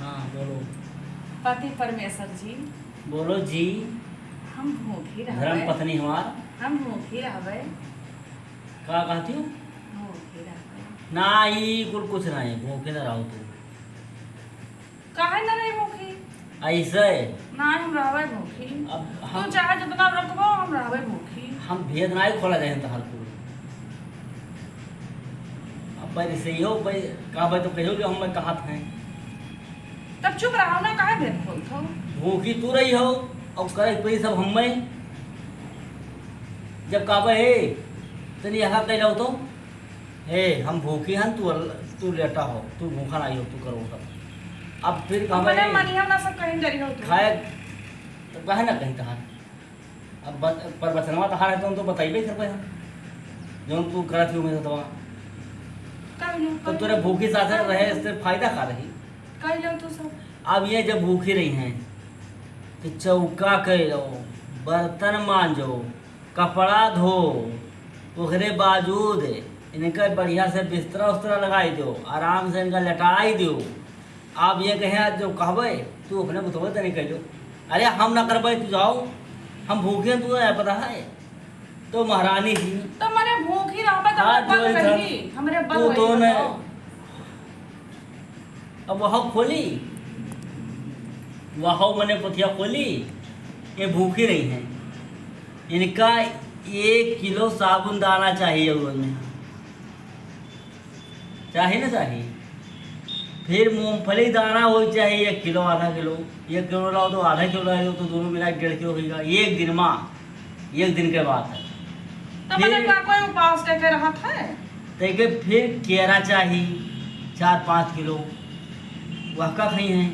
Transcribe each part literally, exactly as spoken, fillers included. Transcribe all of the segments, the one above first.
हाँ, बोलो। पति परमेश्वर जी। बोलो जी। हम भूखी रहबे। धर्म पत्नी हमार। हम भूखी रहबे। का कहती हो? भूखी रहबे। ना, ई कुल कुछ ना है, भूखी ना रहो तू। काहे ना रही भूखी? ऐसे। ना, हम रहबे भूखी। अब तू हम चाहे जितना रोकबो, हम रहबे भूखी। हम भेद ना खोला जाए तहार कुल। अब भाई से हो भाई, का भाई तो कहो कि हम मैं कहत हैं। तब चुप रहो ना, काहे भेद खोलत हो? भूखी तू रही हो, और करे पी सब हम मैं। जब कहबे, "हे, तनी यहाँ कह लो तो।" "हे, हम भूखी हन, तू अल-, तू लेटा हो, तू भूखा नहीं हो, तू करो सब।" अब फिर कहबे, अपने "हे, मनिया ना सब कहीं डरी हो तू।" खाए, तो काहे ना कहीं तहार? अब ब-, पर बचनवा तहार है तो हम तो बताइबे करबे हम। जौन तू करत ही उमें तो कह लो, तो कह तोरे लो। भूखी साथे कह लो। रहे, इससे फायदा का रही? कह लो तू सब। अब ये जब भूखी रही हैं, तो चौका कह लो, बर्तन मांजो, कपड़ा धो, ओकरे बावजूद इनका बढ़िया से बिस्तरा उस्तरा लगाई दो, आराम से इनका लेटाई दो। आप ये कहे, आज जो कहबे, तू अपने बुतवे तनी कह दो, "अरे, हम ना करबे, तू जाओ, हम भूखे हैं, तू है, पता है।" तो महारानी जी, तो मने भूखी रहबे, तो हाथ बल जोड़ कर रही, हमरे बल तू वही तो ने बताओ। अब वह खोली, वह मने पोथिया खोली, ये भूखी रही हैं। इनका एक किलो साबुन दाना चाहिए रोज में, चाही ना चाही? फिर मूंगफली दाना हो चाहिए एक किलो, आधा किलो। एक किलो लाओ तो आधा किलो लाओ तो दोनों मिला के डेढ़ किलो होइगा। एक दिन मा, एक दिन के बात है। तो फिर मतलब का कोई उपास करके रहत है? तेके फिर केरा चाही चार पाँच किलो, वहका खई हैं।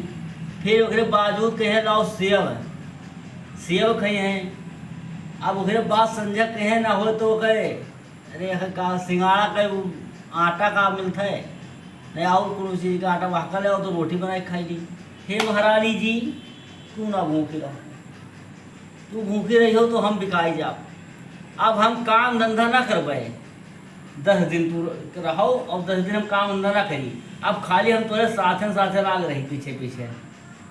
फिर ओकरे बावजूद कहे लाओ सेव, सेव खई हैं। अब ओकरे बाद संझा कहे ना हो तो कहे, अरे, यह का सिंगाड़ा का उ आटा का मिलत है, नहीं और कोनो चीज का आटा, वहका ले आओ तो रोटी बनाए के खाई ली। हे महारानी जी, तू ना भूखी रहो, तू भूखी रही हो तो हम बिकाई जाब। अब हम काम धंधा ना करबे, दस दिन तू रहो और दस दिन हम काम धंधा ना करी। अब खाली हम तोरे साथे साथे लाग रही पीछे पीछे।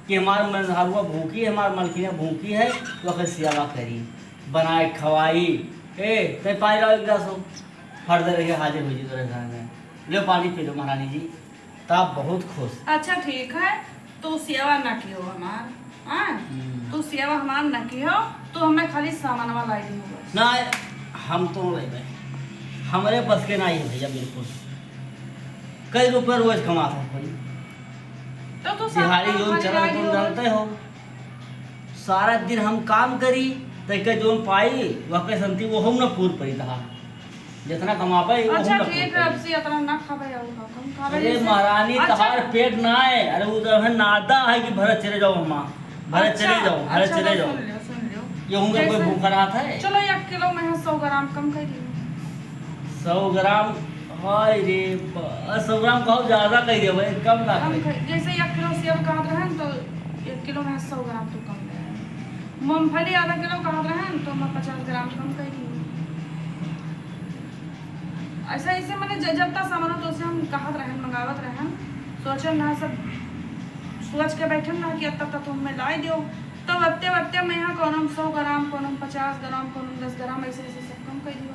कि हमार मेहरारुआ भूखी है, हमार मलकिनिया भूखी है, तो ओकर सेवा करी, बनाए खवाई। ए, तै पानी लाओ एक गिलास हो, फट दे रही, हाजिर हो जी तोरे घर में। ले पानी पी लो महारानी जी, तब बहुत खुश। अच्छा ठीक है, तू सेवा ना कियो हमार, हाँ? हम्म। तू सेवा हमार ना कियो, तू हमें खाली सामानवा लाई दी हो बस। ना, हम तो लेबे, हमरे बस के ना ही भैया बिल्कुल। कई रुपये रोज कमात है कोई। तो तू सब दिहाड़ी काम जौन खाली चलत है, लागी तुम हो। जानते हो। सारा दिन हम काम करी, तो एक जौन पाई, वह के संती वो हम न पूर पड़ी तहा। जितना कमाबे, वो अच्छा, हम न पूर ठीक है, पड़ी। अब से इतना ना खाबे, और का कम खाबे अरे जैसे। महारानी, अच्छा। तहार पेट ना है, अरे उधर है नादा है कि भरत चले जाओ माँ, भरत अच्छा, चले जाओ, भरत अच्छा, चले तो जाओ। सुन लो, सुन लो। ये हूँ कोई जैसे भूखा रहत है। चलो, एक किलो में है, सौ ग्राम कम कर दियो। सौ ग्राम, हाय रे बा, सौ ग्राम कहो ज्यादा कह दिया भाई, कम ना हम कहे। ख-, जैसे एक किलो सेब कहत रहन तो एक किलो में सौ ग्राम तो कम रहे। मूंगफली आधा किलो कहत रहन तो मैं पचास ग्राम कम कह दी। ऐसा, ऐसे मैंने ज-, जब तक सामान हो तो उसे हम कहत रहन, मंगावत रहन, सोचन ना सब सोच के बैठन ना कि अब तक तो हमें लाई दियो। तब अत्ते, अत्ते में यहाँ कोनो में सौ ग्राम, कोनो में पचास ग्राम, कोनो में दस ग्राम, ऐसे, ऐसे सब कम कर दियो।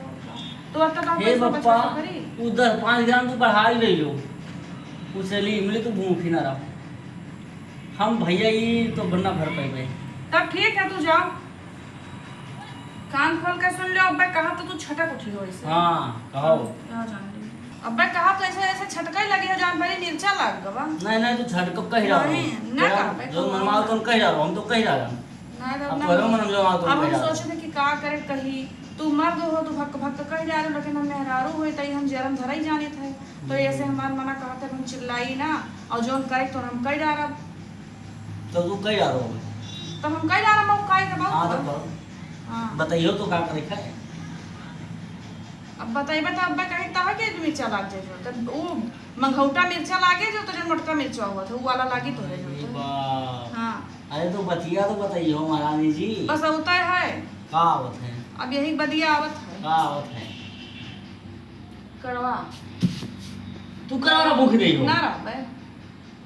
तो अत्ता तो हे पैसा बप्पा, बचबे तो करी। उ दस पाँच ग्राम तू बढ़ा ही ले लो। उसे ली, मिली तू भूखी ना रहो। हम भैया ई तो बन्ना भर पाइबे। तब ठीक है, तू जाओ। कान खोल के सुन लो, अब्बे कहा तो तू छटक उठी हो ऐसे। हाँ, कहो। क्या जान ली। अब्बे कहा तो ऐसे, ऐसे छटके लगी हो, जान भरी मिर्चा लग गवा। नहीं, नहीं, तू छटक कह रहा हो। नहीं, ना तेरा कहबे जो तो। मनमाओ तुम कह रहा हो, हम तो कह रहा हूँ। नहीं, तब अब ना करो हो। मन जो आओ तुम अब कह हम रहा हो। सोचे थे कि का करे कही, तू मर्द हो, तू भक भक कह जा रहे हो, लेकिन हम मेहरारू हुए, तई हम जरम धरई जाने थे। तो हम्म। ऐसे हमार मना कहते, हम चिल्लाई ना, और जोन करे तो हम कह डारब। तो तू कह डारो। तो हम कह डारब, अब काहे के बात हाँ, तो बा? कहो। हाँ। बताइयो तो का करे खाए। अब बताइबे तो अब्बे कहीं तह के मिर्चा लाग जाए जो। तब वो मंगौटा मिर्चा लागे जो, तो जो मोटका मिर्चा हुआ था, वो वाला लागी तो है जो। अरे तो। बाप। हाँ। अरे तो बतिया तो बताइयो महारानी जी। बस होता है। का आवत है? अब यही बदिया आवत है। का आवत है? कड़वा। तू कड़वा ना भूख दे हो। ना रहबे।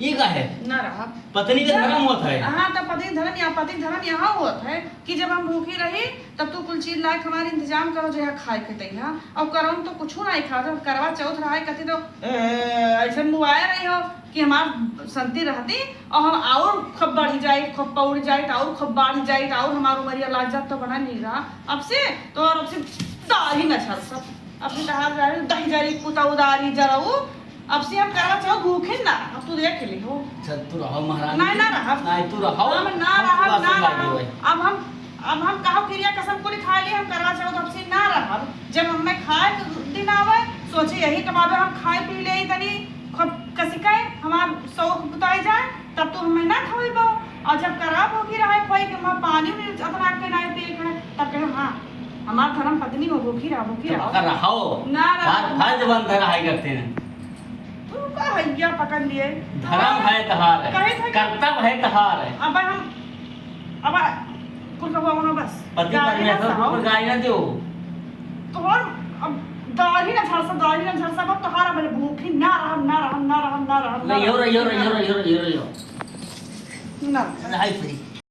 ई का है? ना रहब। पत्नी के जब धर्म होत है। हाँ, तब पत्नी धर्म या पति धर्म यहाँ होत है कि जब हम भूखी रही, तब तू कुल चीज लायक हमारे इंतजाम करो, जो यहाँ खाए के तैया। और करम तो कुछ नहीं खा, जब करवा चौथ रहा है, कथी तो, ए, ऐसे मुआए रही हो कि हमार संती रहती और हम और खूब बढ़ जाइत, खूब पौड़ जाइत, और खूब बढ़ जाइत, और हमार उमरिया लाग जात तो बना नहीं रहा। अब से तो, और अब से दाढ़ी न झड़ सब। अब से तहार दाढ़ी, दही जरी, कुता उदारी जराऊ। अब से हम करवा चौथ भूखे ना, अब तू देख ली हो। चल, तू रहो महारानी। नहीं, ना रहब। नहीं, तू रहो। हम ना हम रहब, तोरा ना संग रहब। आगे होए। अब हम, अब हम कहो किरिया कसम कुली खा ली, हम करवा चौथ अब से ना रहब। जब हमें खाए के दिन आवे, सोचे यही कमावे हम खाए पी ले तनी, खूब कसी के हमार शौक बुताई जाए, तब तू हमें ना खवेबो। और जब करवा भूखी रहे, खोई के वहाँ पानी भी अपना के ना पिए के, तब कहे, "हाँ, हमार धर्म पत्नी हो, भूखी रहो, भूखी तो रहो।" अगर रहो, ना रहो। फर-, फर्ज बनता रहा करते हैं। तू का हैया पकड़ लिए? धर्म है तहार है, कहे थे कि कर्तव्य है तहार है। अब हम, अब कुल कबो उनो बस। पति गाली ना परमेश्वर सहो। को गाली ना दो। तोहर अब दाढ़ी ना झड़सा, दाढ़ी ना झड़सा, अब तोहार अब भूखी ना रहम, ना रहम, ना रहम, ना रहम, ना रहियो, रहम। रहियो, रहियो, रहियो, रहियो, रहियो। ना। रहाई free।